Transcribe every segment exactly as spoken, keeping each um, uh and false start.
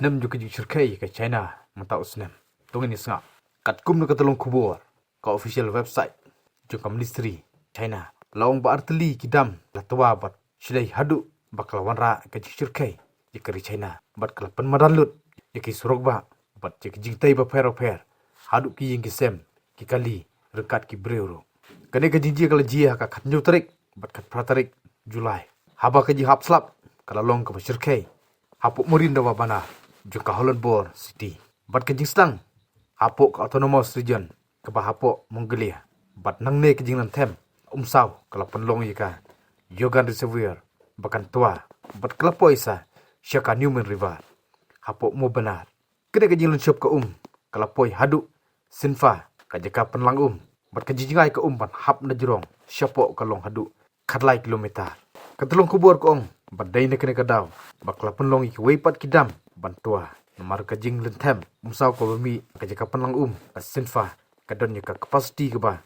snem jong ka jingshyrkhei ïa ka China mynta u snem. To ngin ïa sngap. Katkum na ka tyllong khubor ka official website jong ka Ministry China, la ong ba artylli ki dam la twa bad shlei haduh ba ka la wanrah ka jingshyrkhei ïa ka ri China bad ka la pynmadan lut ïa ki surok bah bad ïa ki jingtei bapher bapher haduh ki ïing ki sem, ki kali, ryngkat ki briew ruh. Kane ka jingjia ka la jia ha ka khathynñiew tarik bad khatphra tarik July, haba ka jinghap slap ka la long kaba shyrkhei hapoh Marine Dawa Banar jong ka Holonbor City bad ka jingsdang hapoh ka Autonomous Region kaba hapoh Mongolia. Bad nangne ka jinglynthem umsaw ka la pynlong ïa ka Yogan Reservoir ba kan twa bad ka la poi sa sha ka Numen River hapoh Mo Banar. Kane ka jinglynshop ka um ka la poi haduh Sinfa, ka jaka pynlang um, bad ka jingjngai ka um ban hap na jrong shapoh ka long haduh khatlai kilometer. Ka tyllong khubor ka ong ba dei na kane ka daw ba ka la pynlong ïa kiwei pat ki dam ban twa, namar ka jinglynthem umsaw kaba mih ka jaka pynlang um ka Sinfa ka don ïa ka capacity kaba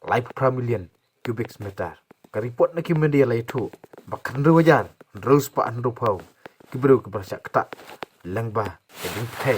laiphew phra million cubic meter. Ka report na ki media la ïathuh ba khathynriew hajar hynriew spah hynriewphew ki briew kiba la shah ktah lyngba ka jingpyrthei,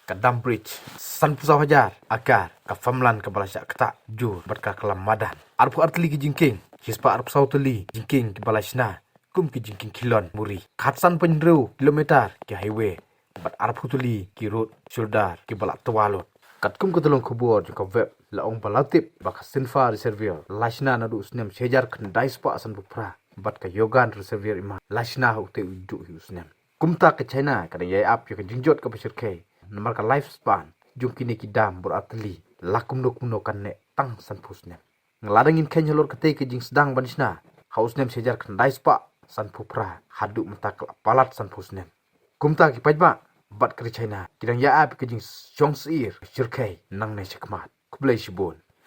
ka dam breach, sanphew saw hajar akar ka farmland kaba la shah ktah jur bad ka klam madan, arphew ar tylli ki jingkieng, shispah arphew saw tylli jingkieng kiba la shna kum ki jingkieng khilon muri, khatsan point hynriew kilometer ki highway bad arphew tylli ki road shoulder kiba la twa lut. Katkum ka tyllong khubor jong ka web la ong ba la tip ba ka Sinfa Reservoir la shna naduh u snem shi hajar khyndai spah sanphew phra bad ka Yogan Reservoir Iman la shna ha utei u juh hi u snem. Kumta ka China ka dang ïai ap ïa ka jingjot kaba shyrkhei namar ka lifespan jong kine ki dam bor artylli la kumno kumno kan neh tang sanphew snem. Nga la dang ngin kheiñ halor katei ka jingsdang ban shna ha u snem shi hajar khyndai spah sanphew phra haduh mynta ka la palat sanphew snem. Kumta ki paidbah bad ka ri China ki dang ïa ap ïa ka jingshong syier shyrkhei nangne shakhmat. Khublei shibun.